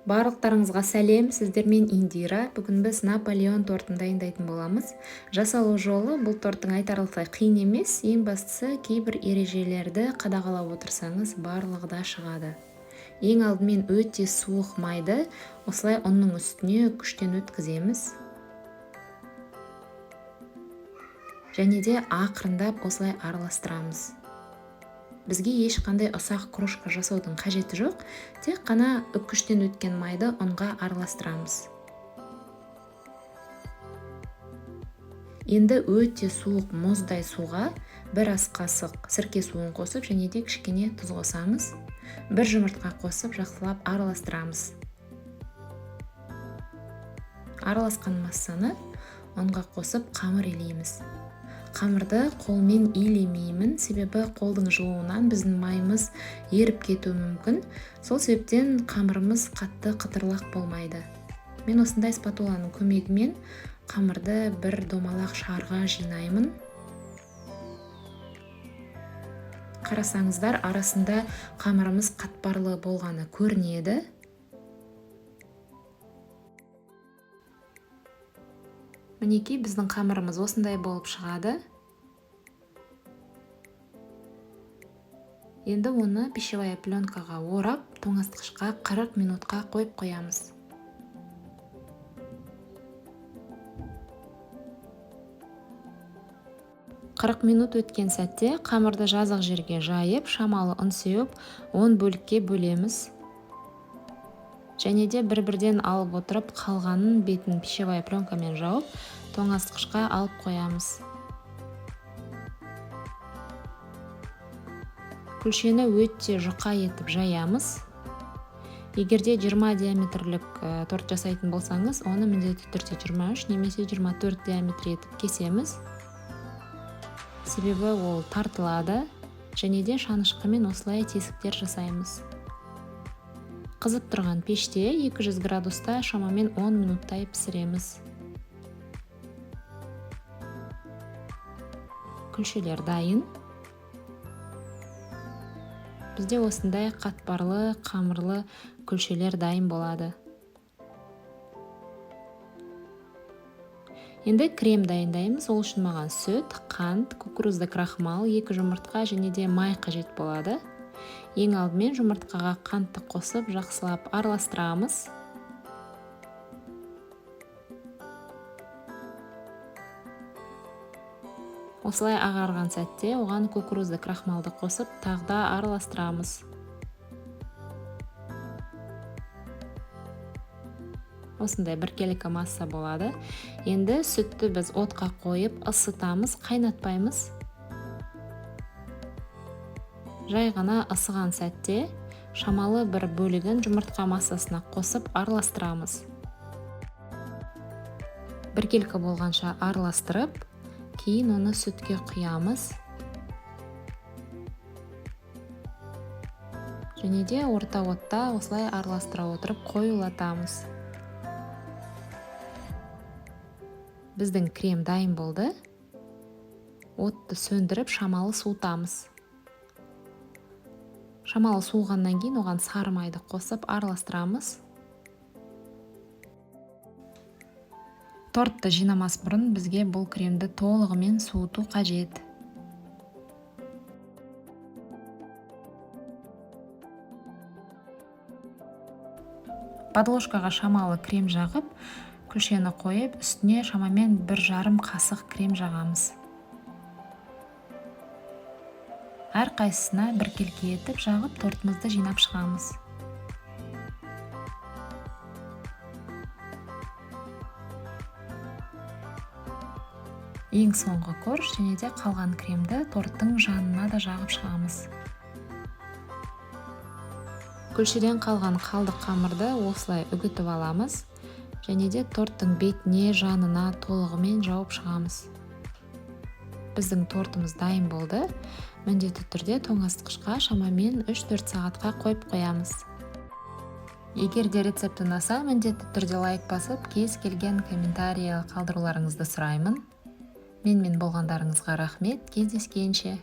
Барлықтарыңызға сәлем, сіздермен Индира. Бүгін біз Наполеон тортын дайындайтын боламыз. Жасалу жолы бұл торттың айтарлықтай қиын емес. Ең бастысы кейбір ережелерді қадағалап отырсаңыз, барлығы да шығады. Ең алдымен өте суық майды осылай ұнның үстіне күштен өткіземіз. Және де ақырындап осылай араластырамыз. Бізге ешқандай ұсақ крошка жасаудың қажеті жоқ, тек қана үккіштен өткен майды ұнға араластырамыз. Енді өте суық мұздай суға бір ас қасық сірке суын қосып, және де кішкене тұз қосамыз. Бір жұмыртқа қосып жақсылап араластырамыз. Араласқан массаны ұнға қосып қамыр илейміз. Қамырды қолмен илемеймін, себебі қолдың жылуынан біздің майымыз еріп кетуі мүмкін. Сол себептен қамырымыз қатты қытырлақ болмайды. Мен осындай спатуланың көмегімен қамырды бір домалақ шарға жинаймын. Қарасаңыздар, арасында қамырымыз қатпарлы болғаны көрінеді. Мінекей, біздің қамырымыз осындай болып шығады. Енді оны пищевая пленкаға орап, тоңазытқышқа 40 минутқа қойып қоямыз. 40 минут өткен сәтте қамырды жазық жерге жайып, шамалы ұн сеуіп, 10 бөлікке бөлеміз. Және де бір-бірден алып отырып, қалғанын бетін пищевая пленкамен жауып, тоңазытқышқа алып қоямыз. Күлшені өте жұқа етіп жаямыз. Егер де 20 диаметрлік торт жасайтын болсаңыз, оны міндетті түрде 23 немесе 24 диаметр етіп кесеміз. Себебі ол тартылады. Және де шанышқымен осылай тесіктер жасаймыз. Қызып тұрған пеште 200 градуста шамамен 10 минуттай пісіреміз. Күлшелер дайын. Бізде осындай қатпарлы, қамырлы күлшелер дайын болады. Енді крем дайындаймыз. Ол үшін маған сүт, қант, кукурузды крахмал, 2 жұмыртқа және де май қажет болады. Ең алдымен жұмыртқаға қантты қосып, жақсылап араластырамыз. Осылай ағарған сәтте оған кукурузды крахмалды қосып, тағы да араластырамыз. Осындай біркелкі масса болады. Енді сүтті біз отқа қойып ысытамыз, қайнатпаймыз. Жай ғана ысыған сәтте шамалы бір бөлігін жұмыртқа массасына қосып араластырамыз. Біркелкі болғанша араластырып, кейін оны сүтке құямыз. Және де орта отта осылай араластыра отырып қоюлатамыз. Біздің крем дайын болды. Отты сөндіріп шамалы суытамыз. Шамалы суығаннан кейін оған сары майды қосып араластырамыз. Тортты жинамас бұрын бізге бұл кремді толығымен суыту қажет. Подложкаға шамалы крем жағып, күлшені қойып, үстіне шамамен бір жарым қасық крем жағамыз. Әрқайсысына біркелкі етіп жағып, тортымызды жинап шығамыз. Ең соңғы корж және де қалған кремді торттың жанына да жағып шығамыз. Күлшеден қалған қалдық қамырды осылай үгітіп аламыз және де торттың бетіне, жанына толығымен жауып шығамыз. Біздің тортымыз дайын болды. Міндетті түрде тоңазытқышқа шамамен үш-төрт сағатқа қойып қоямыз. Егер де рецепт ұнаса, міндетті түрде лайк басып, кез келген комментарий қалдыруларыңызды сұраймын. Менімен болғандарыңызға рахмет. Кездескенше.